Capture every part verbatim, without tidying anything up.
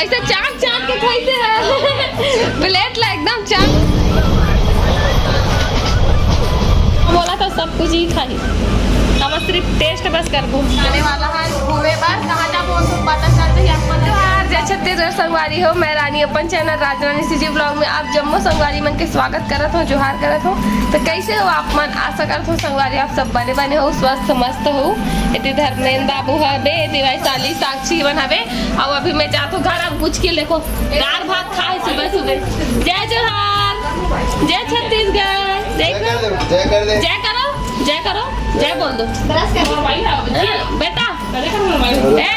ऐसे चाट चाट के खाइसे हे। प्लेट ला एकदम चाट। बोला था सब कुछ ही खाही, हम सिर्फ टेस्ट बस करबो। आने वाला है घूमे बर, कहाँ जाबो, उनको पता चल जाही आप मन। जोहार, जय छत्तीसगढ़ संगवारी हो। मैं रानी अपन चैनल राजरानी सीजी ब्लॉग में आप जम्मो संगवारी मन के स्वागत करत हो, जोहार करत हो। तो कैसे हो आप मन? आशा करत हो संगवारी आप सब बने बने हो, स्वस्थ मस्त हो। एती धर्मेंद्र बाबू हवे, एती वैशाली, साक्षी मन हवे। अउ अभी मैं जात हूँ घर, अब कुछ के देखो दाल भात खाए सुबह सुबह। जय जोहार, जय छत्तीसगढ़। देखो, जय कर दे। जय करो, जय करो, जय बोल दो। बेटा, ए,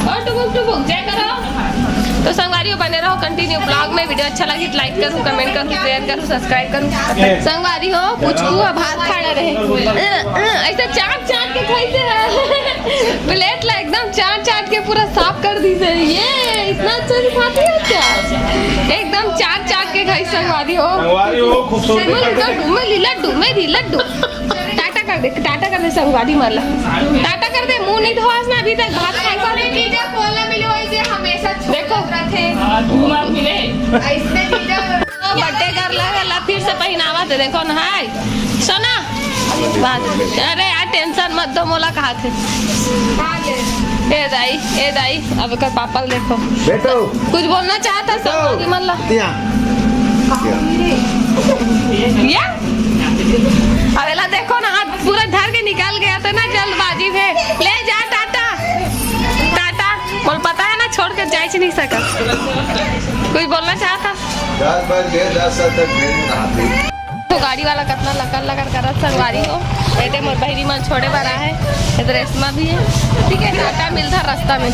ओ टुबुक टुबुक, जय करो। तो संगवारी हो, बने रहो कंटिन्यू ब्लॉग में। वीडियो अच्छा लगी तो लाइक करो, कमेंट करो, शेयर करो, सब्सक्राइब करो। संगवारी हो, पुचकू अब भात खा रहे हैं। अ, अ, ऐसे चाट चाट के खाइसे हे। प्लेट ला एकदम चाट चाट के पूरा साफ कर दीसे। ये इतना अच्छा से खाती है क्या? एकदम चाट चाट के खाई संगवारी हो। संगवारी हो, खूबसूरती मैं लड्डू, मैं लड्डू, मैं लड्डू। टाटा कर दे, टाटा कर दे संगवारी मन ला। टाटा कर दे, मुंह नहीं धोवास ना अभी तक भात खाए के बाद। जीजा कोला मिलो, ऐसे हमेशा देखो। छोड़त रथे। हाँ, तू ना मिले। ऐसने जीजा। बर्थडे गर्ल ला फिर से पहिनावा थे, देखो ना, हाय। सोना। बात। अरे यार, टेंशन मत दो, मोला कहा थे। ए दाई, ए दाई, अब एकर पापा ल देखो। बेटो। कुछ बोलना चाहता संगवारी मन ला? या। या? अब एला देखो ना, हाथ पूरा धर के निकल गया था ना जल्दबाजी में। ले जा टाटा। टाटा। मोला पता है ना, छोड़ के जाए नहीं सकत। कुछ बोलना चाहता? दस बार गए, दस साल तक गए नहीं। तो गाड़ी वाला कितना लकर लकर करत संगवारी हो। एदे मोर बहिनी मन छोड़े बर आहे, एदे रेशमा भी है। ठीक है, टाटा, मिलता रास्ता में।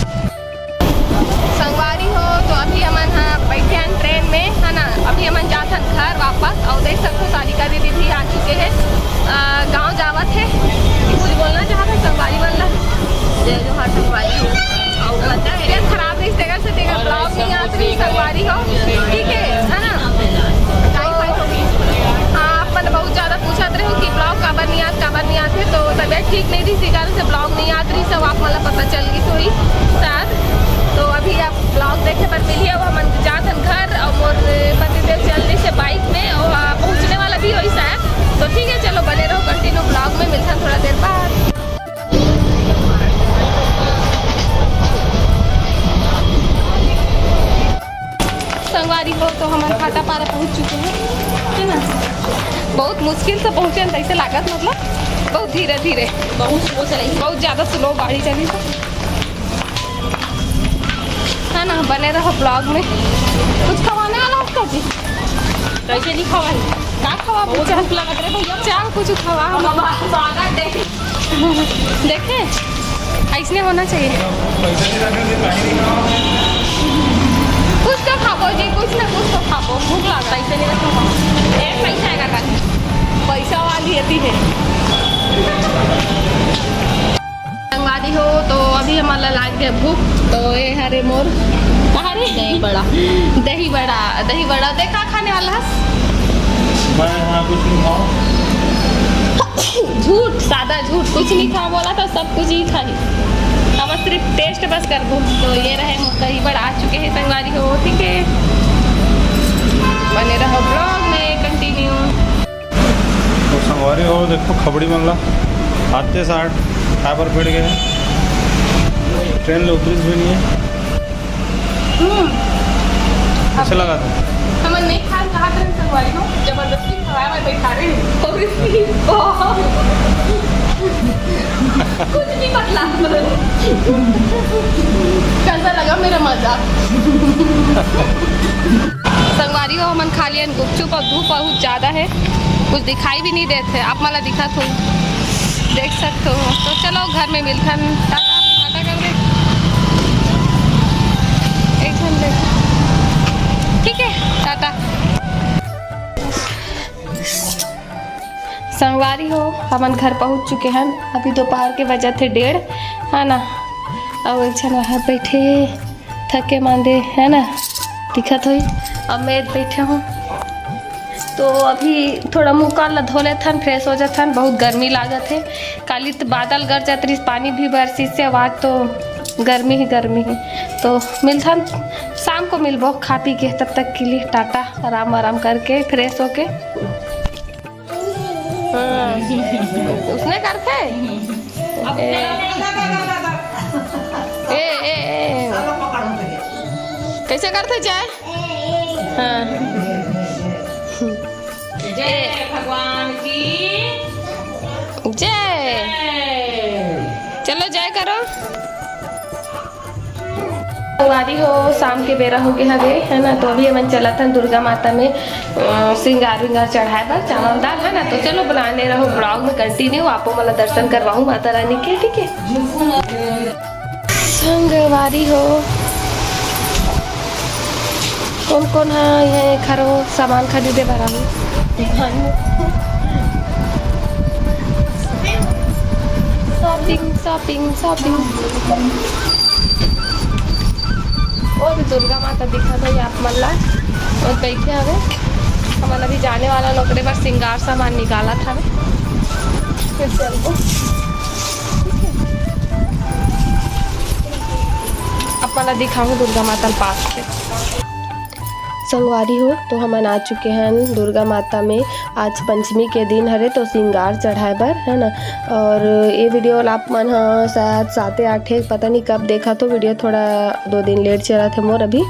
संगवारी हो, तो अभी हमन ह बैठे हन ट्रेन में, है ना। अभी हमन जात हन घर वापस। और देख सकते हो, सारिका दीदी भी आ चुके हैं, अ, गाँव जावत है। कुछ बोलना चाहत है संगवारी मन ला? जय जोहार संगवारी हो। और पता है, तबीयत खराब रही, तेकर से तेकर ब्लॉग नहीं आत रही संगवारी हो, ठीक है, है ना? टाइफाइड हो गई। हाँ, आप मन बहुत ज़्यादा पूछत रहे हो कि ब्लॉग काबर नहीं आत, काबर नहीं आत है, तो तबीयत ठीक नहीं रही, इसी कारण से ब्लॉग नहीं आत रही, सब आप मन ला पता चल गई होही शायद। तो अभी आप ब्लॉग देखे बर मिलिए, वो हमन जात हन घर, और मोर पतिदेव चल रही से बाइक में, और पहुँचने वाला भी होही शायद। तो ठीक है, चलो बने रहो कंटिन्यू ब्लॉग में, मिलता थोड़ा देर बाद। संगवारी हो, तो हमन भाटापारा पहुंच चुके हैं, है ना। बहुत मुश्किल से पहुंचे हैं, ऐसे लागत, मतलब बहुत धीरे धीरे, बहुत स्लो चलाई, बहुत ज्यादा स्लो गाड़ी चली। है ना, बने रहो ब्लॉग में। कुछ खवाने वाला है जी? कैसे नहीं खवाई? का खवा? बहुत भूख लगत रहे भैया। चाल कुछ खवा हम। देखे, ऐसने होना चाहिए। कुछ तो खाबो जी, कुछ ना कुछ तो खाबो, भूख लगता है, ऐसे नहीं रखो। ए, पैसा आएगा कल। पैसा वाली अति है। संगवारी हो, तो अभी हमन ला लाग गए भूख, तो ये हरे मोर, हरे दही बड़ा, दही बड़ा, दही बड़ा। ते का खाने वाला हस? मैं यहाँ कुछ नहीं खाऊँ। झूठ, सादा झूठ, कुछ नहीं खा बोला था, सब कुछ ही खाही। हम सिर्फ टेस्ट बस करबो। तो ये रहे मोर दही बड़ा आ चुके हैं संगवारी हो, ठीक है, बने रहो ब्लॉग में कंटिन्यू। तो संगवारी हो, देखो खबड़ी मन ला आते साठ खाए बर बैठ गए हैं। ट्रेन ले उतरिस भी नहीं है। हम्म। कैसे लगा था? हमन नहीं खान कहा था संगवारी हो, जबरदस्ती खवाए बर बैठा रहे हैं। और इसकी कुछ नहीं पतला। कैसा लगा मेरा मजाक? संगवारी हो, हमन खा लियन गुपचुप, अब धूप बहुत ज्यादा है, कुछ दिखाई भी नहीं देते। आप मला दिखत हो, देख सकते हो। तो चलो घर में मिलथन, टाटा, टाटा कर दे, एक झन दे, ठीक है, टाटा। संगवारी हो, हमन घर पहुंच चुके हन। अभी दोपहर के बजत हे डेढ़, है ना। अउ एक झन वहाँ बैठे हे, थके मांदे, है ना, दिखत होही। अब मैं बैठे हूँ, तो अभी थोड़ा मुंह कान ला धो लेथन, फ्रेश हो जाथन। बहुत गर्मी लागत हे। काली तो बादल गरजत रहिस, पानी भी बरसिस हे, आज तो गर्मी ही गर्मी ही। तो मिलथन, शाम को मिलबो खा पी के। तब तक के लिए टाटा, आराम आराम करके, फ्रेश होके। हाँ, उसने करथे। ए, ए, ए, ए। कैसे करथे जय? हाँ। जय भगवान की जय। जय। चलो जय करो। संगवारी हो, शाम के बेरा हो गए हवे, है ना। तो अभी हमन चलत हन दुर्गा माता में, अ, श्रृंगार विंगार चढ़ाए बर चावल दाल, है ना। तो चलो बनाने रहो vlog में continue, आपो मन ला दर्शन करवाहूँ माता रानी के, ठीक है। संगवारी हो, कौन कौन है यहाँ एक हरो सामान खरीदे बर आही? Shopping, shopping, shopping। और दुर्गा माता दिखत है आप मन ला, और बैठे हवे। हमन अभी जाने वाला ओकरे बर श्रृंगार सामान निकालत हवे, फिर चलबो। आप मन ला दिखाहूँ दुर्गा माता ल पास से। संगवारी हो, तो हमन आ चुके हन दुर्गा माता में। आज पंचमी के दिन हरे, तो श्रृंगार चढ़ाए बर, है ना। और ये वीडियो ला आप मन ह शायद साते आठे, पता नहीं कब देखा, तो वीडियो थोड़ा दो दिन लेट चलत है मोर अभी।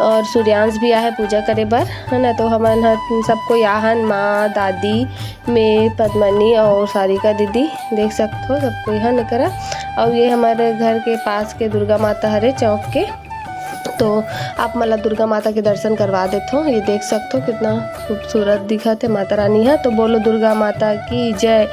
और सूर्यांश भी आहे पूजा करे बर, है ना। तो हमन ह सब कोई आहन, माँ, दादी, मैं, पद्मनी और सारिका दीदी, देख सकत हो सब कोई ह एकरा। और ये हमारे घर के पास के दुर्गा माता हरे चौक के। तो आप मन ला दुर्गा माता के दर्शन करवा देथों। ये देख सकत हो कितना खूबसूरत दिखत है माता रानी है। तो बोलो दुर्गा माता की जय।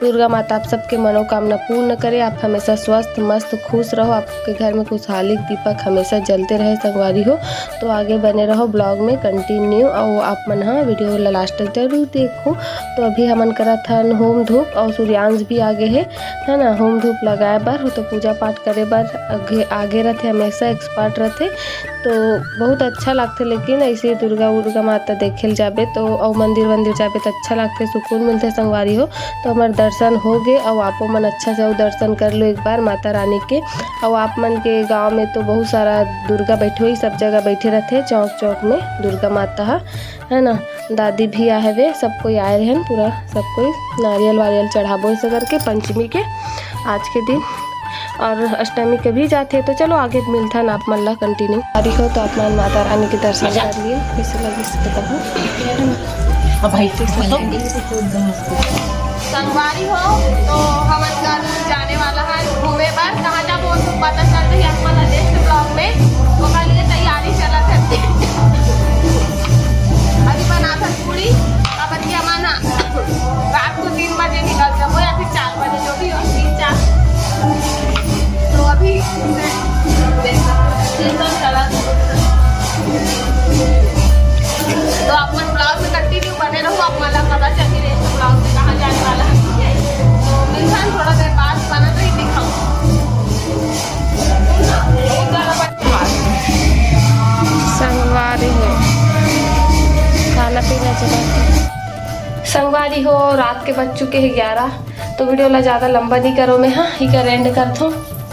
दुर्गा माता आप सबके मनोकामना पूर्ण करे, आप हमेशा स्वस्थ, मस्त, खुश रहो, आपके घर में खुशहाली के दीपक हमेशा जलते रहे संगवारी हो। तो आगे बने रहो vlog में continue, और आप मन ह वीडियो ला last तक जरूर देखो। तो अभी हमन करत हन होम धूप, और सूर्यांश भी आगे है, है ना, होम धूप लगाए बर। वो तो पूजा पाठ करे बर आगे, आगे रथे, हमेशा expert रथे। तो बहुत अच्छा लगथे, लेकिन ऐसे दुर्गा उर्गा माता देखे ल जाबे तो, अउ मंदिर वंदिर जाबे तो अच्छा लगथे, सुकून मिलथे संगवारी हो। तो हमर दर्शन हो गे, अउ आपो मन अच्छा से अउ दर्शन कर लो एक बार माता रानी के। अउ आप मन के गांव में तो बहुत सारा दुर्गा बैठे हुई, सब जगह बैठे रहथे चौक चौक में दुर्गा माता ह, है ना। दादी भी आए हवे, सब कोई आए रहन, पूरा सब कोई नारियल वारियल चढ़ाबो ऐसे करके पंचमी के आज के दिन। और अष्टमी के भी जाथे। तो चलो आगे मिलथन आप मन ला continue। आ रही हो तो आप मन माता रानी के दर्शन कर लिए, कैसे लगे इसके बताओ। अब भाई संगवारी हो, तो हमन कल जाने वाला है घूमे बर। कहाँ जाबो तो पता चल रही आप मन ला next vlog में। ओकर लिए तैयारी चलत है। अभी बनाथन पूरी, अब अभी हमन रात को तीन बजे निकल जाबो या फिर चार बजे, जो भी हो, तीन चार। तो अभी तो आप मन vlog में continue बने रहो, आप मन ला पता चली next vlog में कहाँ जाने वाला है। तो मिलथन थोड़ा देर बाद, बना तो ही दिखाऊँ। संगवारी हो, खाना पीना चला। संगवारी हो, रात के बज चुके हैं ग्यारह, तो वीडियो ला ज़्यादा लंबा नहीं करो, मैं हाँ ही कर end करथों।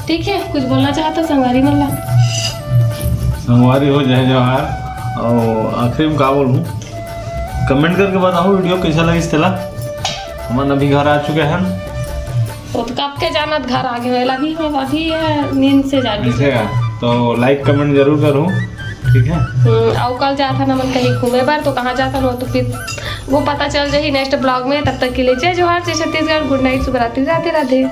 ठीक है, कुछ बोलना चाहता संगवारी मन ला? संगवारी हो, जय जोहार। और आखिरी में का बोलूँ, comment करके बताओ वीडियो कैसा लगिस तेला। हमन अभी घर आ चुके हैं। वो तो कब के जानत घर आ गए, अभी हम अभी ये नींद से जागे। ऐसे का? तो like comment जरूर करो, ठीक है? हम्म, अउ कल जात हन हमन कहीं घूमे बर, तो कहाँ जात हन वो तो फिर वो पता चल जाही next vlog में। तब तक के लिए जय जोहार, जय छत्तीसगढ़, good night, शुभ रात्रि, राधे राधे।